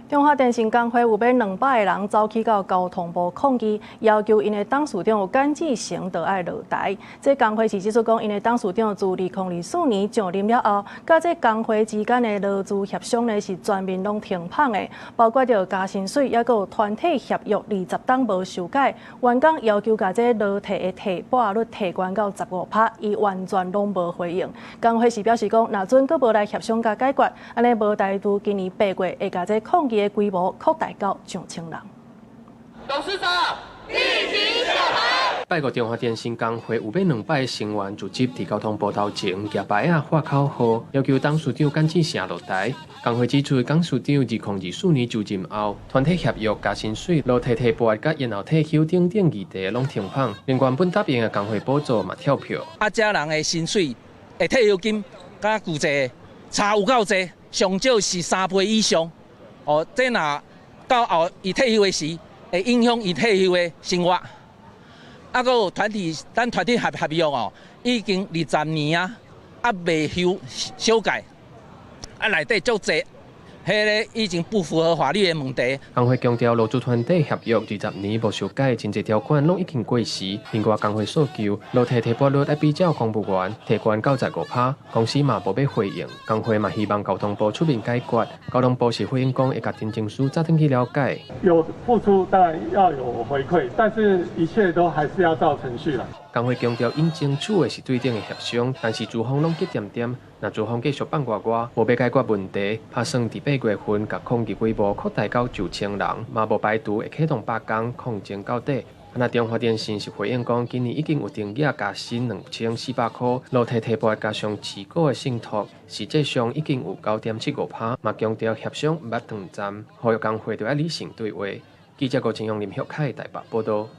中華電信工會有欲200个人走去到交通部抗議，要求𪜶的董事長簡志成著愛落台。這工會是指出講，𪜶的董事長自2024年上任了後，佮這工會之間的勞資協商呢是全面攏停麭的，包括著加薪水，抑閣有團體協約20冬無修改，員工要求共這勞退的提撥率提懸到15趴，伊完全攏無回應。工會是表示講，若準閣無來協商佮解決，按呢無排除今年8月會共這抗議的規模擴大到上千人。董事長，立即下台。拜五中華電信工會有欲200个成員組織佇交通部頭前舉牌仔喊口號，要求董事長簡志成落台。工會指出，董事長2024年就任後，團體協約加薪水、勞退提撥佮延後退休等等議題攏停麭，連原本答應的工會補助嘛跳票。啊，遮人的薪水的退休金佮舊制差有夠濟，上少是3倍以上。哦，這若到後伊退休的時，會影響伊退休的生活。啊，閣有團體，咱團體合約哦，已經20年啊，啊未修改，啊內底足濟，彼个已經不符合法律的問題。工會強調，勞資團體協約20年無修改，真濟條款攏已經過時。另外，工會訴求勞退提撥率愛比照公務員提懸到15趴，公司嘛無欲回應。工會嘛希望交通部出面解決。交通部是回應講會共陳情書載轉去了解。有付出當然要有回饋，但是一切都還是要照程序啦。工會強調，𪜶爭取的是對等的協商，但是資方攏急恬恬。若資方繼續放外外，無欲解決問題，拍算佇8月份共抗議規模擴大到上千人，嘛無排除會啟動罷工抗爭到底。若中華電信是回應講，今年已經有定額加薪2400箍，勞退提撥加上持股的信託，實際上已經有9.75趴，嘛強調協商毋捌斷站，呼籲工會著愛理性對話。記者郭清勇、林旭凱台北報道。